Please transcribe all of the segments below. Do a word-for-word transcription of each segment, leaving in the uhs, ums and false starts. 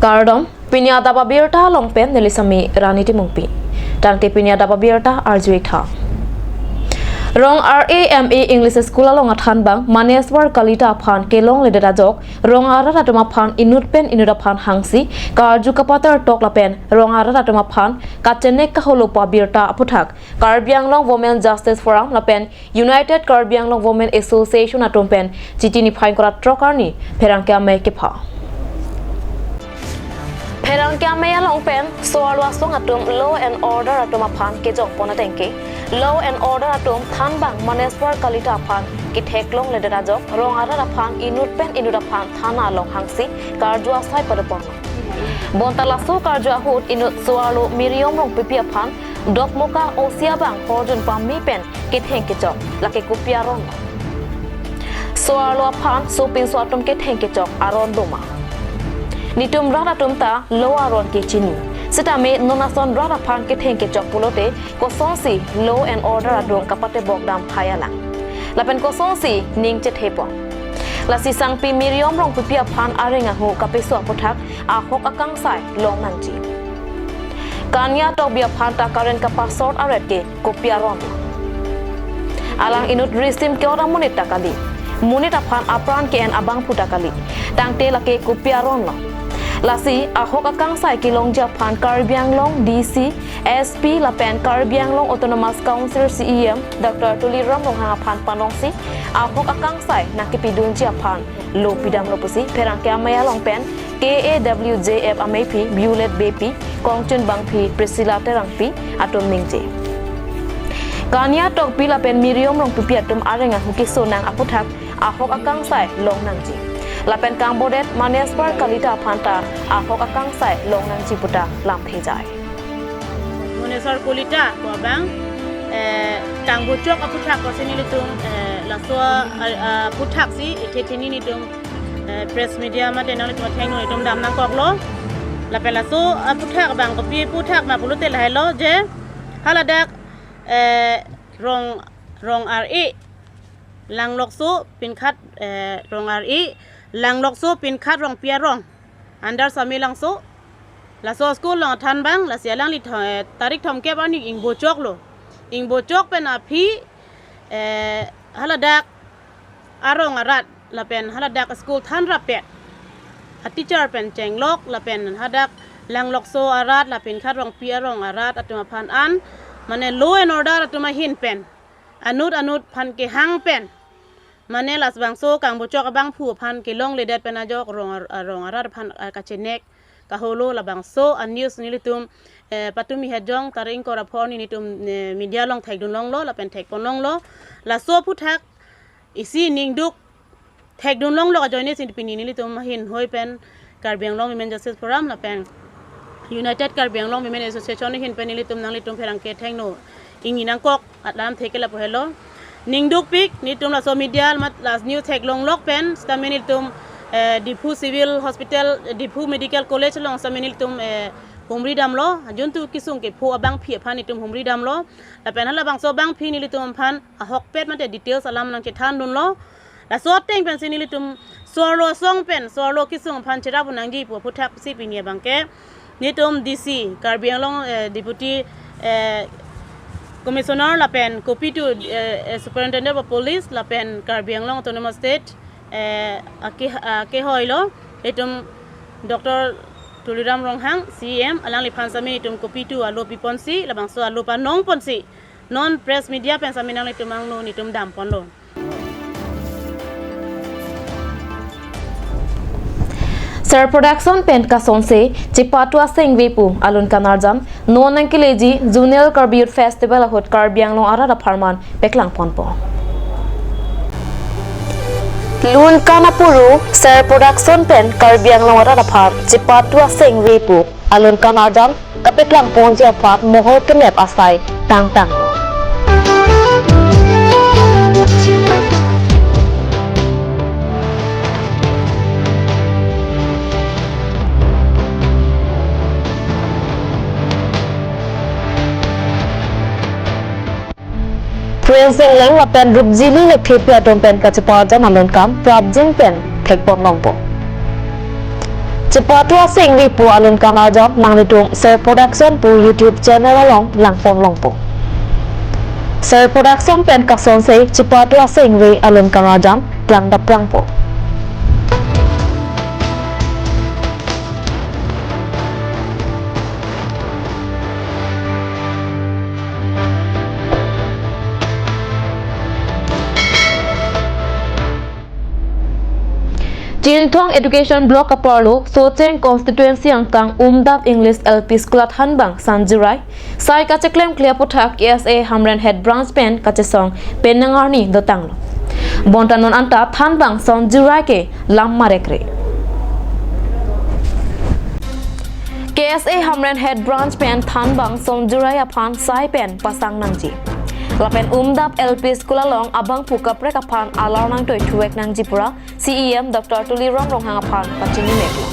Kardom, pini adap abirta along pen neli Sami Rani Timungpi. Tangte pini adap abirta arju-ik tha. Rong R A M A English School along athanbang Maneswar Kalita aphan kelongledet ajok rong arat atum aphan inut pen inut aphan hangsi karju kapatar tok lapen rong arat atum aphan kachenek kaholopo abirta aputhak Karbi Anglong Women Justice Forum lapen United Karbi Anglong Women Association atum pen Chiti niphai ingkoi ra throk arni pherangke amei kepha. Pherangke amei along pen so-arlo asong atum law and order atum aphan kejokpon atengke, law and order atum thanbang Maneswar Kalita aphan kethek longledet ajok rong arat aphan inut pen inut aphan thana along hangsi karju asai padopon. Bonta laso karju ahut inut so-arlo Miriam Rongpipi aphan Dokmoka O C abang horjun pame pen ketheng kechok, lake kopi aron? So-arlo aphan sopinso atum ketheng kechok aron doma? Netum rat atum ta law aron ke chini. Sitame non ason rat aphan ketheng kechok pulote kosonsi law and order atum kapatebok dam phai alang? Lapen kosonsi ning chethepon? Lasi sangpi Miriam Rongpipi aphan areng ahu kapeso aputhak ahok akangsai long nangji. Kania Tokbi aphan ta current kapasort aret ke kopi aron? Alang inut risim ke-ot amonit ta kali. Monit aphan apran ke-en abangphu ta kali. Tangte lake kopi aron lo? Lasi ahok akangsai kelongji aphan Karbi Anglong D C, S P lapen Karbi Anglong Autonomous Council C E M Doctor Tuliram Ronghang aphan panongsi ahok akangsai nangkepidunji aphan lo pidamlo pusi pherangke amei along pen K A W J F ameiphi Violet Beypi, Kongchun Bangphi, Priscilla Terangpi atum ningje. Kania Tokbi lapen Miriam Rongpipi atum areng ahu keso nang aputhak ahok akangsai long nangji. Lapen kangbodet Maneswar Kalita aphan ta ahok akangsai long nangji puta lamthe jai. Maneswar Kalita ko abang, eh, kangbochok aputhak kosi nelitum, eh, laso, eh, aputhak si ithe thini netum, eh, press media mate nanglitum athengno netum dam nangkoklo. Lapen laso aputhak abang kopi aputhak ma pulote lahelo je haladak, eh, rong, rong R A Langlokso pinkhat, eh, rong R A Langlokso pinkhat Rongpi arong under Sami Langso. Laso school along thanbang, lasi alangli tho-, eh, tarik thomkep arni ingbochoklo. Ingbochok pen aphi, eh, haladak arong arat lapen haladak school than rappet ateacher pen chenglok lapen hadak Langlokso arat lapen khat Rongpi arong arat atum aphan an, mane law and order atum ahin pen anut anut aphan kehang pen, mane labangso kangbochok abangphu aphan kelongledet pen ajok rong ar-, rong arat aphan, ah, kachenek kaholo labangso a-news nelitum, eh, patumi hajong tarik ingkoi ra pho arni netum, eh, media along thekdun longlo lapen thekpon longlo. Laso aputhak isi ningduk thekdun longlo ajoine si pini nelitum ahin hoi pen Karbi Anglong Women Justice Forum lapen United Karbi Anglong Women Association ahin pen nelitum nanglitum pherangke athengno ingni nangkok alam theke lapu helo. Ningdukpik, netum laso media mat last news theklonglok pen sitame netum, eh, Diphu Civil Hospital, Diphu Medical College along sitame netum, eh, humri damlo, juntu kesung kepho abangphi aphan netum humri damlo. Lapen halabangso abangphi nelitum aphan ahokpet mate details alam nangchethandunlo. Laso ateng pensi nelitum so-arlo asong pen so-arlo kesung aphan cherap nangji pu aputhak si pini abangke netum D C, Karbi Anglong, eh, Deputy, eh, Commissioner lapen kopi tu, eh, eh, Superintendent of Police lapen Karbi Anglong Autonomous State, eh, ake, akehoilo, netum Doctor Tuliram Ronghang, C E M, alangliphan sitame netum kopi tu alo piponsi, labangso alo panongponsi non press media pen sitame nanglitum angno netum damponlo. Ser Production pen kasonse chepatu asengve pu alun kanarjan non nangkeleji Zonal Karbi Youth Festival ahut Karbi Anglong arat apharman peklangponpo. Lun kan apuru Ser Production pen Karbi Anglong arat aphan chepatu asengve pu alun kanarjan kapeklangponji aphan mohor kenep asai tangtang. Prince Engleng lapen Rupjili Lekthepi atum pen kacheparjan alun kan prapjin pen thekpon longpo. Chepatu asingri pu alun kangarjam nanglitum Sir Production pu YouTube channel along langpon longpo. Sir Production pen kasonse chepatu asingri alun kangarjam klang daprangpo. Chinthong Education Block aparlo Socheng Constituency angkang Umdap English L P School athanbang Sonju Rai sai kacheklemkle aputhak K S A Hamren Head Branch pen kachesong penang arni dotanglo. Bonta non anta thanbang Sonju Rai ke lam marekre. K S A Hamren Head Branch pen thanbang Sonju Rai aphan sai pen pasang nangji. Lapen Umdap L P School along abangphu kaprek aphan alar nangtoi thuvek nangji pura C E M Doctor Tuliram Ronghang aphan pachini meklo.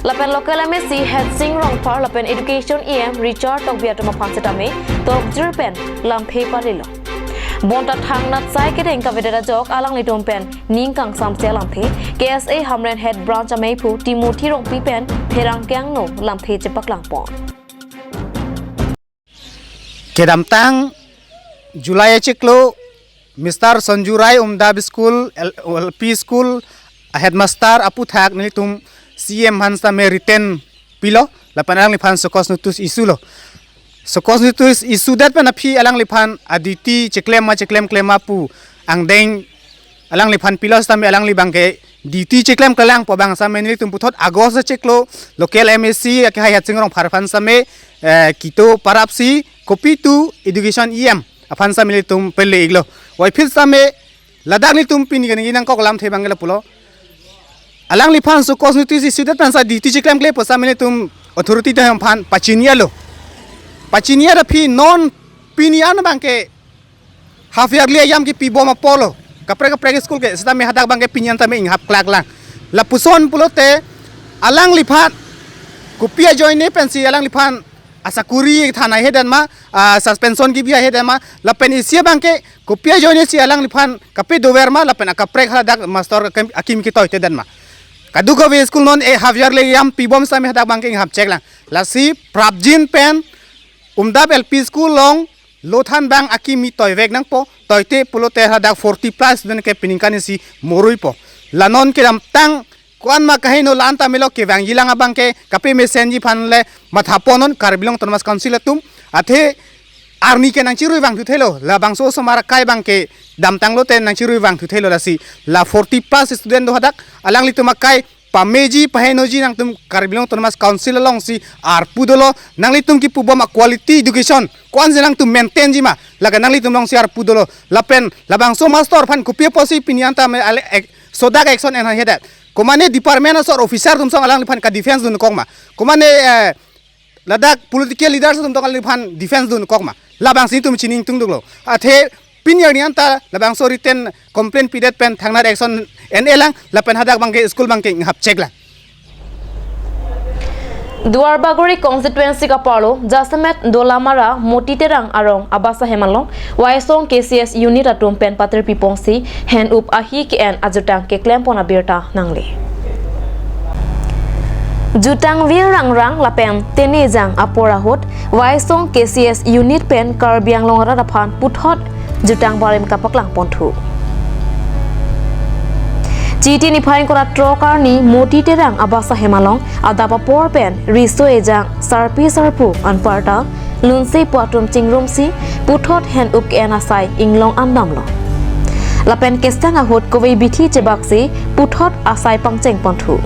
Lapen local M A C Head Sing Rongphar lapen Education E M Richard Tokbi atum aphan setame tokjir pen lamthe parilo. Bonta thangnat sai kedeng kavedet ajok alanglitum pen ning kangsamse alamthe K S A Hamren Head Branch ameiphu Timothy Rongpi pen pherangke angno lamthe chepaklangpon. Kedamtang July achiklo Mister Sonju Rai Umdap School, L-, L P School headmaster aputhak nelitum C E M aphan setame written pilo, lapen alangliphan show cause notice issue lo. Show cause notice issue det pen aphi alangliphan a-duty cheklem ma cheklemkle ma pu angdeng alangliphan pilo setame alangli abangke duty cheklemklelang pu abang setame nelitum puthot August achiklo local M A C akehai Head Sing Rongphar aphan setame, eh, kito parapsi copy to Education E M aphan setame nelitum pele-iklo. Waiphi setame ladak nelitum pini kaningje nangkok alamthe abangke lapulo. Alangliphan show cause notice issue det pen sa duty cheklemkle pu setame nelitum authority atum aphan pachini-etlo. Pachini-et aphi non pini an abangke half yearly exam kepibom apotlo. Kaprek kaprek school ke setame hadak abangke pini an tame inghap klaklang. Lapuson pulote alangliphan kopi ajoine pensi alangliphan asakuri than ahe den ma, ah, suspension kebi ahe den ma, lapen isi abangke kopi ajoine si alangliphan kapedover ma, lapen akaprek hadak master akim, akim ketoite den ma. Kadokave school non e half yearly exam pibom setame hadak abangke inghap cheklang. Lasi prapjin pen Umdap L P School along lo thanbang akimi toivek nangpo, toite pulote hadak forty plus student ke peningkan isi moruipo. La non kedamtang ko-an ma kaheno la-an ta melo kevangjilang abangke kapemesenji aphan le mathaponnon Karbi Anglong Autonomous Council atum. Athe arni ke nangchiruivang thuthelo, labangso osomar akai abangke damtanglote nangchiruivang thuthelo lasi. La forty plus student do hadak, alanglitum akai pameji pahenoji nangtum Karbi Anglong Autonomous Council alongsi arpu dolo, nanglitum kepubom a-quality education ko-ansi nangtum maintainji ma, lake nanglitum alongsi arpu dolo. Lapen labangso master aphan kopi apotsi pini an tame ale ek-, sodak action en ahe det. Komane department asor officer atum song alangliphan ka-defense dun kok ma. Komane, eh, ladak political leaders atum tong alangliphan defense dun kok ma. Labangsi itum chini ingtungduklo. Athe pini arni an ta labangso written complaint pidet pen thangnat action en-elang lapen hadak abangke school abangke inghap cheklang. Duarbagori constituency kaparlo Jasemet Dolamara Moti Terang arong abasa hem along Waisong K C S unit atum pen patir pipongsi hen-up ahi ke-en ajutang keklempon abirta nangle. Jutang vir rangrang lapen tenejang apor ahut Waisong K C S unit pen Karbi Anglong arat aphan puthot jutang barim kapaklang ponthu. Chiti niphai ingkoi ra throk arni Moti Terang abasa hem along adap apor pen riso ejang sarpi sarpo anparta lunse pu atum chingrumsi puthot hen-up ke-en asai inglong an damlo. Lapen kestang ahut kove bithi chebaksi puthot asai pangcheng ponthu.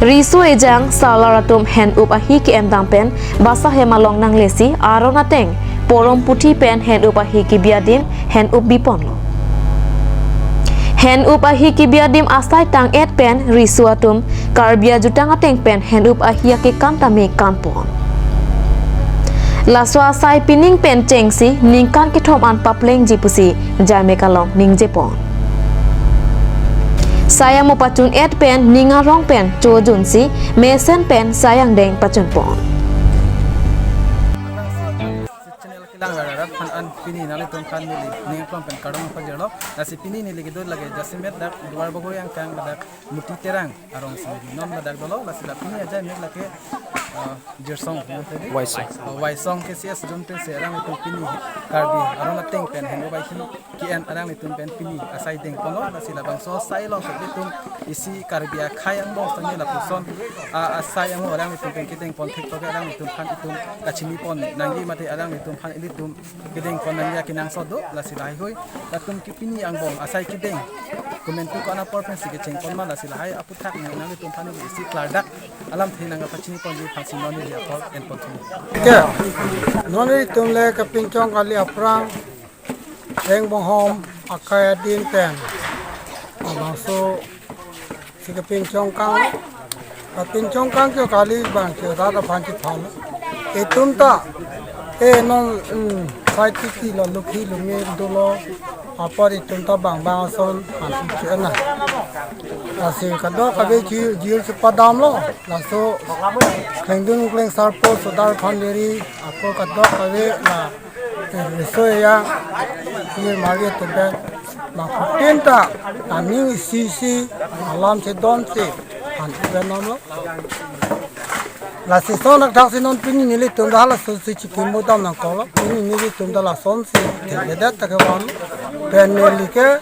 Riso ejang salar atum hen-up ahi ke-en dam pen basa hem along nanglesi aron ateng porom puthi pen hen-up ahi kebi adim hen-up biponlo. Hen-up ahi kebi adim asai tang-et pen riso atum Karbi ajutang ateng pen hen-up ahi akekan tame kanpon. Laso asai pining pen chengsi ningkan kethom an paplengji pusi jamek along ningjepon. Sai amo pachun-et pen ning arong pen chojunsi mesen pen sai angdeng pachunpon. Lang rara phan an pini nanglitum phan neli ning plom pen kardom pajirlo. Lasi pini neli kedo lake jasemet dak Duarbagori angkang ladak Muti Terang arong si neli non ladak dolo. Lasi la pini aja mek lake, eh, Jirsong, no, tadi? Waisong. Oh, Waisong K C S zone pen si alanglitum pini Karbi aron ateng pen heno bai hi ki-en alanglitum pen pini asai dengponlo. Lasi labangso asai along si ilitum isi Karbi akhei angbong sitame lapuson, ah, asai angbong alanglitum pen kedengpon thek toke alanglitum phan itum kachini pon nangji mate alanglitum phan ilitum kedengpon nangji akenangsot do. Lasi lahai hui latum ke pini angbong asai kedeng komantu ko-an apor pen si kechengpon ma, lasi lahai aphuthak neli nanglitum phan isi klardak alamthe nangkapachini ponji aphansi non neli apor enpon thu. Ke, non ilitum le kapinchong kali aphrang, Veng Bonghom akhei adin pen labangso si kapinchong kang, kapinchong kang cho kali bang cho ta ta phan chithal. Itum ta, e non, mm, sai titi lo, lukhi lungi dolo, apor itum ta bang bang ason phan si cho na. Lasi kadokave chi jil si padamlo. Laso Klengdun Klengsarpo Sodar Phanderi ako kadokave la, eh, Riso Ejang, Hirmali atum pen bangphutin ta aning isi isi alam si don si phan pen namlo. Lasi lason athak si non pini nelitum ta halaso si chikimo dam nangkoklo. Pini nelitum ta lason si thekthedet ta kevan. Pen neli ke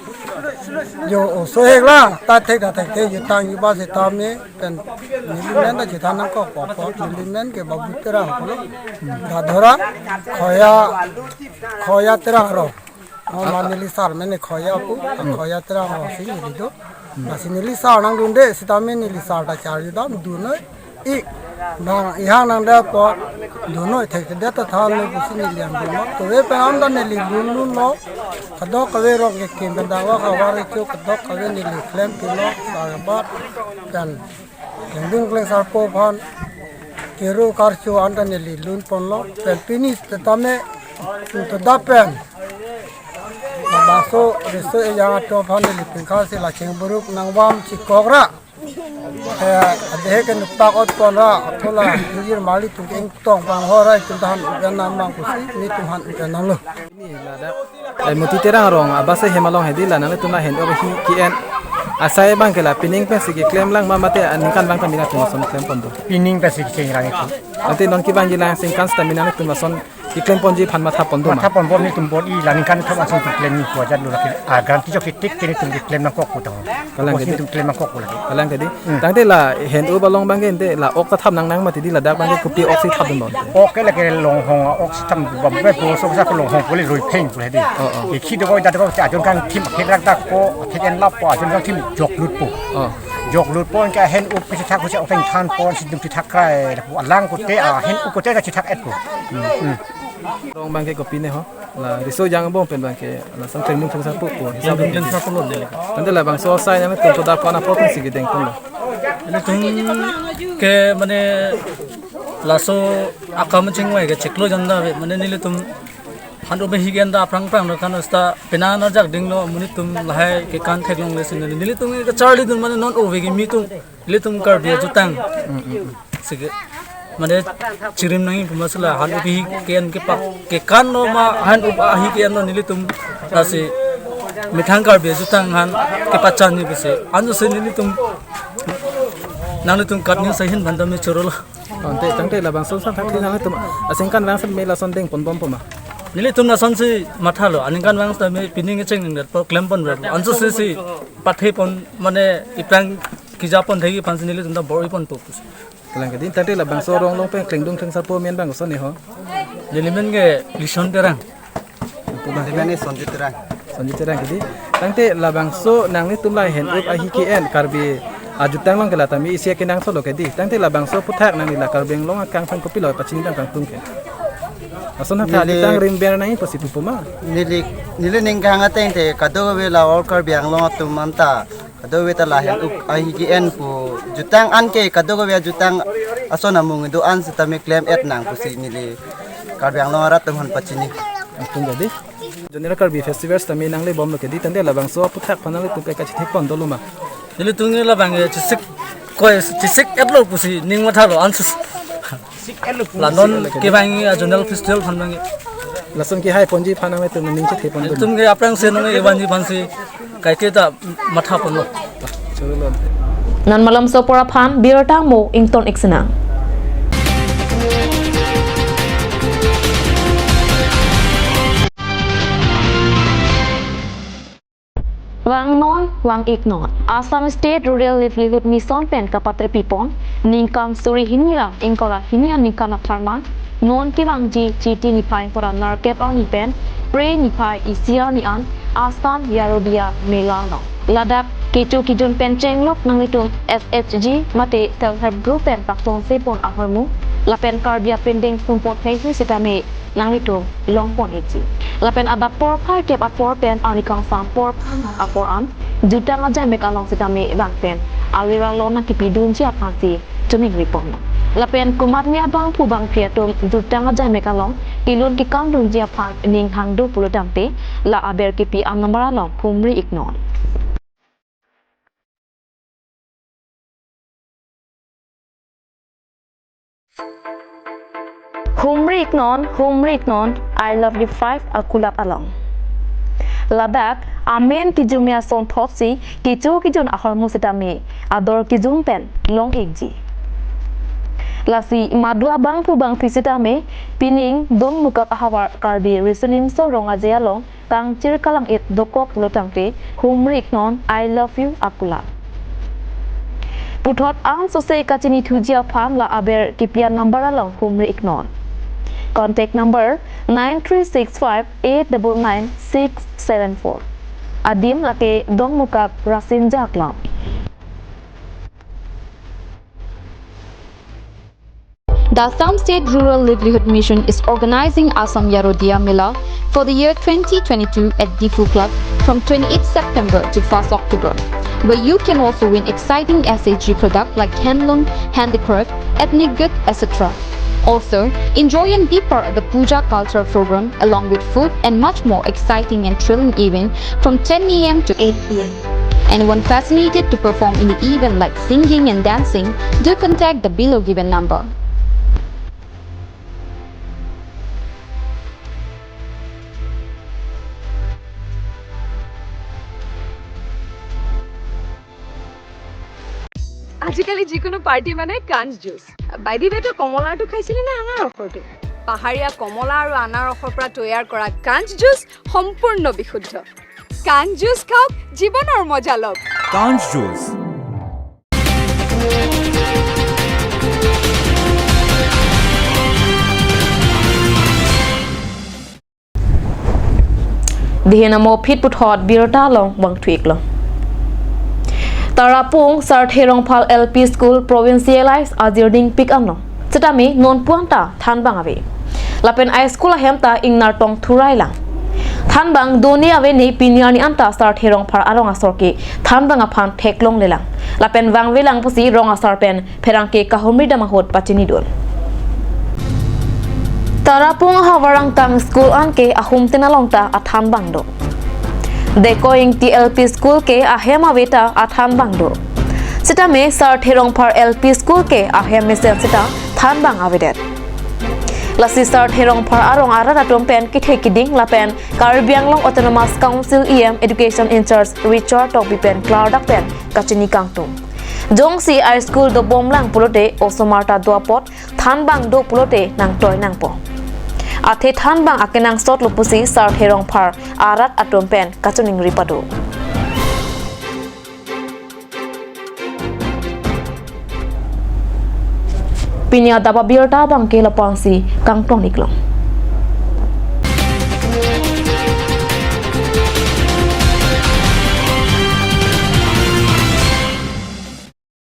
jo oso hek la, ta thek ta thekthe jutang juba sitame pen neli men ta jutang nangkokpo, neli men ke Babu Terang pulo. Dadora Khoya, Khoya Terang ro. Oh, ma neli sar men Khoya pu, Khoya Terang ro si neli do. Lasi neli sar nangdunde sitame neli sar ta charju dam dunnoi. I, bang, ihang nangdappo, dunnoi thekthedet ta thanlo pusi neli ang dunlo. Tuve pen anta neli lun lunlo. Kadokave rong kekim pen dava khavar icho kadokave neli klem pilo, sarbat pen Klengdun Klengsarpo aphan kero karcho anta neli lun ponlo. Pen pini sitame, to da pen labangso Riso Ejang atum aphan neli pingkha si la chengburuk nangvam chikok ra. Eh, adehe ke nupak ot pon ra, apola, Hirmali atum ke ingtong pang ho ra, itum ta han ujan nam bang pusi, nelitum han ujan namlo. Ini ladak, eh, Muti Terang arong, abase hem along hedi la, nanglitum la hen-up ahi ki-en asai abang ke la pining pen si keklem lang ma mate aningkanvang ta mena atum ason klem pon do. Pining pen si kecheng lang itum. Nanti non kevangji lang aningkan sita mena atum ason keklem ponji aphan matha pon do ma? Matha pon bor nelitum bor-i la ningkan thom ason keklem ni ko ajat lo lake. Ah, garanti chok ketik ke nelitum keklem nangkok putang. Kalang ke di. Nelitum klem nangkok pulake. Kalang ke di. Hmm. Tangte la hen-up along abang ke ante la ok ta thap nangnang mati di, ladak abang ke kopi ok si thap dun non? Ok ke lake longhong ok si thap dun bom ke, boso sa ko longhong pule rui pheng pule di. Oh, oh. Ikhi do ko da ko ajonkangthim khek rak dak ko, khek en lap ko ajonkangthim joklut po. Oh. Joklut po ke hen-up si thak ko si ok than pon si dum si thak krai po, alang kote, ah, hen-up kote ka si thak et po. Hmm. Hmm. Rong abang ke kopi ne ho? La Riso Ejang angbong pen abang ke la sang Klengdun Klengsarpo po. Klengdun Klengsarpo lo neli. Tangte labangso asai nangtum to da ko-an apor pen si kedengponlo? Nelitum ke mane laso akam chingvai ke chiklo janda ave, mane nelitum han-up ahi ke-en ta aphrang aphrang lo kan asta pena na jak dinglo, amonit atum lahai kekan theklongle si neli, nelitum ke charli dun mane non ove kimi atum. Ilitum Karbi ajutang. Mm, mm, mm. Sige. Mane chirim nangji pu ma si la han-up ahi ke-en kepak kekan lo ma han-up ahi ke-en lo nelitum lasi methang Karbi ajutang han kepachan ni pusi. Anjo si nelitum nanglitum kat ni sahin bhandam ni chorolo. Ante tangte labangso sang thak thi nanglitum aningkanvang sitame lason dengpon bom po ma? Nelitum lason si mathalo, aningkanvang sitame pining kecheng ningdet po klem pon ber. Anjo si si pathe pon mane iplang kejapon thekji aphan si nelitum ta bor-i ponpo pusi. Kalang ke di, tangte labangso arong along pen Klengdun Klengsarpo amen bang koson ne ho? Neli men ke Lison Terang. Neli men ke Sonjit Terang. Sonjit Terang ke di. Tangte labangso nanglitum la hen-up ahi ke-en Karbi ajutang along ke la tame isi akenangsot lo ke di. Tangte labangso aphuthak nangli la Karbi Anglong akang pen kopilo pachini dam kangtung ke? Lason ha neli jutang rim ber nangji pusi pupo ma? Neli, neli ning kehang ateng te kadokave la all Karbi Anglong atum anta kadokave ta la hen-up ahi ke-en pu jutang an ke kadokave ajutang ason amung do-an sitame klem et nang pusi neli Karbi Anglong arat atum aphan pachini. Atum jadi Zonal Karbi Festival sitame nangle bomlo ke di, tangte labangso aphuthak aphan nanglitum pen kachithek pon dolo ma? Nelitum labang ke chisik koi chisik et lo pusi ning mathalo ansus. La non kevangji a Zonal Festival aphan abang ke Lason kehai ponji aphan nangtum ning chethe pon dun. Itum ke aphrangsi nung kevanji aphansi kaike ta matha ponlo. Cholo. Non malomso apor aphan birta mo ington ik sinang. Vangnon, vang-iknon. Assam State Rural Livelihood Mission pen kapatrepipon ningkan suri hini ra ingkoi ra hini aningkan apharman non kevangji Chiti niphai ingkoi ra nerkep arni pen Phre niphai isi arni an Assam Yarodia Mela along ladak kecho kejun pen chenglok nanglitum S H G mate Self Help Group pen paklongse pon ahormu lapen Karbi apindeng sumpot hei sitame nanglitum longpon ikji. Lapen adap porphai kep apor pen arni kangsam porphai apor an jutang ajaimek along sitame vang pen alira lo nangkepidunji aphansi choningri pon. Lapen komatne abangphu bangphi atum jutang ajaimek along kelun kekangdunji aphan ning hang do pulo tangte la aber kepi anumber along humri iknon. Humri iknon, humri iknon, I love you five akulap along. Ladak amen kijume ason thotsi kecho kejun ahormu sitame ador kejun pen long ikji. Lasi madu abangphu bangphi sitame pining Dongmukak ahavar Karbi Riso Nimso Rong Aje along kangchir kalang-et dokok pulo tangte humri iknon I love you akulap. Puthot angsose kachini thuji aphan la aber kepi anumber along humri iknon. Contact number nine three six five eight double nine six seven four. Adim lake Dongmukak Rasinja Aklam. The Assam State Rural Livelihood Mission is organizing Assam Yarodia Mela for the year twenty twenty-two at Diphu Club from twenty-eighth September to first October, where you can also win exciting S H G product like handloom, handicraft, ethnic good, et cetera. Also, enjoy and be part of the Puja cultural program along with food and much more exciting and thrilling event from ten A M to eight P M. Anyone fascinated to perform in the event like singing and dancing, do contact the below given number. আজিকালি যিকোনো পাৰ্টি মানে কাঞ্চ জুচ। বাইদেৱেতো কমলাটো খাইছিলে নে আনাৰসৰটো? পাহাৰীয়া কমলা আৰু আনাৰসৰ পৰা তৈয়াৰ কৰা কাঞ্চ জুচ সম্পূৰ্ণ বিশুদ্ধ। কাঞ্চ জুচ খাওক, জীৱনৰ মজা লওক। কাঞ্চ juice. Dihin amo phit puthot birta along vangthu iklo. Tarapung Sarthe Rongphar L P School provincialize ajirding pik anlo. Sitame non puan ta thanbang ave. Lapen a school ahem ta ingnar tong thurai lang. Thanbang done ave ne pini arni anta Sarthe Rongphar arong asor ke thanbang aphan theklongle lang. Lapen vangve lang pusi rong asar pen pherangke kahumri dam ahut pachinidun. Tarapung ahavar angtang school anke ahumtin along ta athanbang do. Dekoi Ingti L P School ke ahem ave ta athanbang do. Sitame Sarthe Rongphar L P School ke ahem mesen sita thanbang avedet. Lasi Sarthe Rongphar arong arat atum pen kethe kiding lapen Karbi Anglong Autonomous Council E M Education in-charge Richard Tokbi pen klardak pen kachini kangtung. Jongsi a school dobom lang pulote osomar ta do apot thanbang do pulote nangtoi nangpo. Athe thanbang akenangsot lo pusi Sarthe Rongphar arat atum pen kachiningri pado. Pini adap abirta abangke lapu-ansi kangton iklo.